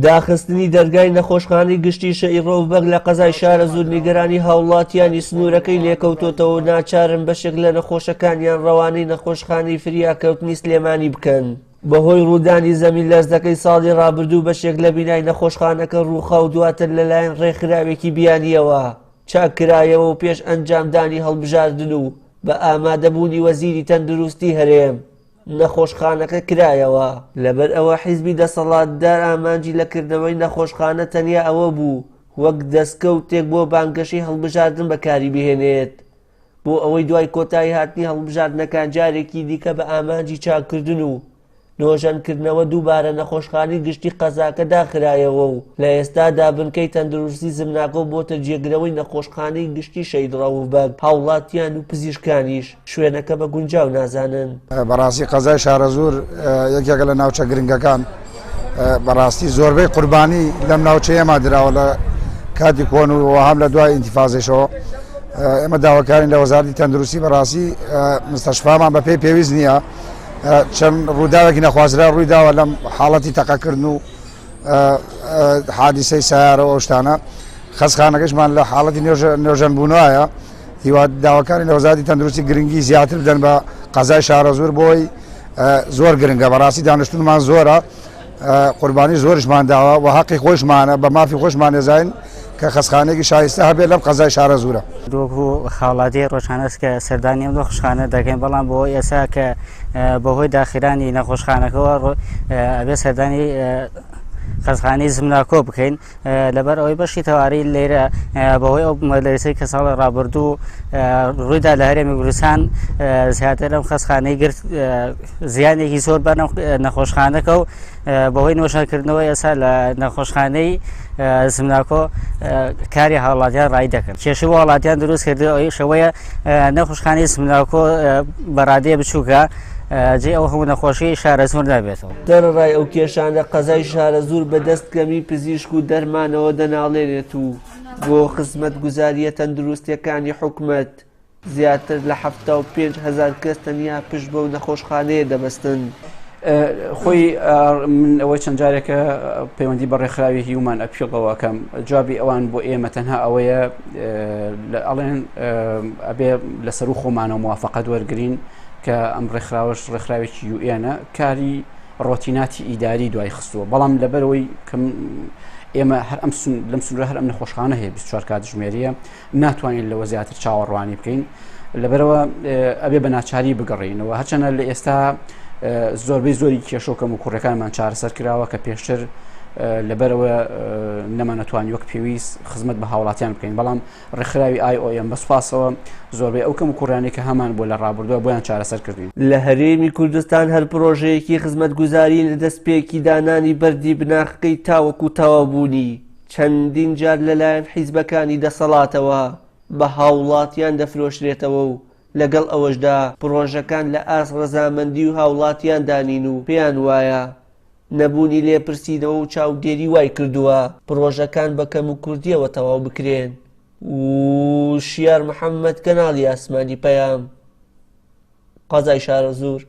داخستنی دەرگای نەخۆشخانەی گشتی شەهید ڕەوف بەگ لە قەزای شارەزوور نیگەرانی هاوڵاتیانی سنوورەکەی لێکەوتۆتەوە و ناچارن بەشێک لە نەخۆشەکانیان ڕەوانەی نەخۆشخانەی فریاکەوتنی سلێمانی بکەن. بەهۆی ڕوودانی زەمین لەرزەکەی ساڵی ڕابردوو بەشێک لە بینای نەخۆشخانەکە ڕووخا و دواتر لەلایەن ڕێکخراوێکی بیانییەوە چاککرایەوە و پێش ئەنجامدانی هەڵبژاردن و بە ئامادەبوونی وەزیری تەندروستی هەرێم نەخۆشخانەکە کرایەوە. لەبەر ئەوە حیزبی دەسەڵاتدار ئامانجی لە کردنەوەی نەخۆشخانە تەنیا ئەوە بوو وەک دەستکەوتێک بۆ بانگەشەی هەڵبژاردن بەکاری بهێنێت بۆ ئەوەی دوای کۆتایی هاتنی هەڵبژاردنەکان جارێکی دیکە بە ئامانجی چاککردن و نۆژەنکردنەوە دووبارە نەخۆشخانەی گشتی قەزاکە داخرایەوە و لە ئێستادا بنکەی تەندروستی زمناکۆ بۆتە جێگرەوەی نەخۆشخانەی گشتی شەهید ڕەوف بەگ، هاوڵاتیان و پزیشکانیش شوێنەکە بە گونجاو نازانن. بەڕاستی قەزای شارەزوور یەکێکە لە ناوچە گرنگەکان، بەڕاستی زۆربەی قوربانی لەم ناوچەیەما دراوە لە کاتی کۆن و هەم لە دوای ئینتیفازێشەوە. ئێمە داواکارین لە وەزارەتی تەندروستی بەڕاستی مستەشفامان بەپێی پێویست نییە. چەند ڕووداوێکی نەخوازرا ڕووی داوە لەم حاڵەتی تەقەکردن و حادیسەی سیارە و ئەو شتانە خەسخانەکەشمان لە حاڵەتی نۆژەن بوونایە هیوا داواکاری لە وەزارەتی تەندروستی گرنگی زیاتر بدەن بە قەزای شارەزوور بۆی زۆر گرنگە بەڕاستی دانیشتونمان زۆرە قوربانی زۆرشمان داوە و هەقی خۆشمانە بە مافی خۆشمان دەزانین کە خەستخانەیەکی شایستە هەبێت لەم قەزای شارەزوورە. وەکو خاڵاتی ڕۆژانەس کە سەردانی ئەم نەخۆشخانە دەکەین، بەڵام بۆ ئێستا کە بەهۆی داخرانی نەخۆشخانەکەوە ئەبێ سەردانی خەستخانەی زمناکۆ بکەین لەبەر ئەوەی بەشی تەواری لێرە بەهۆی ئەو مەلەرسەی کە ساڵی ڕابردوو ڕوویدا لە هەرێمی کوردستان زیاتر لەم خەستخانەی گرت زیانێکی زۆر بە نەخۆشخانەکە و بەهۆی نۆژەنکردنەوە ئێستا لە نەخۆشخانەی زمناکۆ کاری هاوڵاتیان ڕای دەکەن کێشەی بۆ هاوڵاتیان دروست کردو ئەویش ئەوەیە نەخۆشخانەی زمناکۆ بەڕادەیە بچووکە جێ ئەو هەموو نەخۆشی شارەزوور نابێتەوە. سەرەڕای ئەو کێشانە قەزای شارەزوور بەدەست کەمی پزیشک و دەرمانەوە دەناڵێنێت و بۆ خزمەتگوزارییە تەندروستییەکانی حکومەت زیاتر لە 75 هەزار کەس تەنیا پشت بەو نەخۆشخانەیە دەبەستن. خۆی من ئەوەی چەند جارێکە پەیوەندی بە ڕێکخراوی هیومان ئەپیڵەوە ئەکەم جوابی ئەوان بۆ ئێمە تەنها ئەوەیە ئەڵێن ئەبێ لەسەر و خۆمانەوە موافقەت وەرگین کە ئەم ڕێکخراوەش ڕێکخراوێکی یوئێنە کاری ڕۆتیناتی ئیداری دوای خستووە بەڵام لەبەرەوەی کە ئێمە هەر ئەم لەم سنوورە هەر ئەم نەخۆشخانە هەیە 24 کاتژمێریە ناتوانین لەوە زیاتر چاوەڕوانی بکەین لەبەرەوە ئەبێ بە ناچاری بگەڕینەوە هەرچەنە لە ئێستا زۆربەی زۆری کێشە و کەم و کوڕەکانمان چارەسەر کراوە کە پێشتر لەبەرەوە نەمانەتوانی وەک پێویست خزمەت بە هاوڵاتیان بکەین بەڵام ڕێکخراوی IOM بە سوپاسەوە زۆربەی ئەو کەم و کوڕیانەی کە هەمان بۆ لە ڕابردووە بۆیان چارەسەر کردوین. لە هەرێمی کوردستان هەر پرۆژەیەکی خزمەتگوزاری لە دەستپێکی دانانی بەردی بناخەکەی تاوەکو تەواوبوونی چەندین جار لەلایەن حیزبەکانی دەسەڵاتەوە بە هاوڵاتیان دەفرۆشرێتەوە و لەگەڵ ئەوەشدا پرۆژەکان لە ئاست ڕەزامەندی و هاوڵاتیاندا نین و پێیان وایە نەبوونی لێپرسینەوە و چاودێری وای کردووە پڕۆژەکان بە کەموکورتییەوە تەواو بکرێن. وشیار محەمەد، کەناڵی ئاسمانی پەیام، قەزای شارەزوور.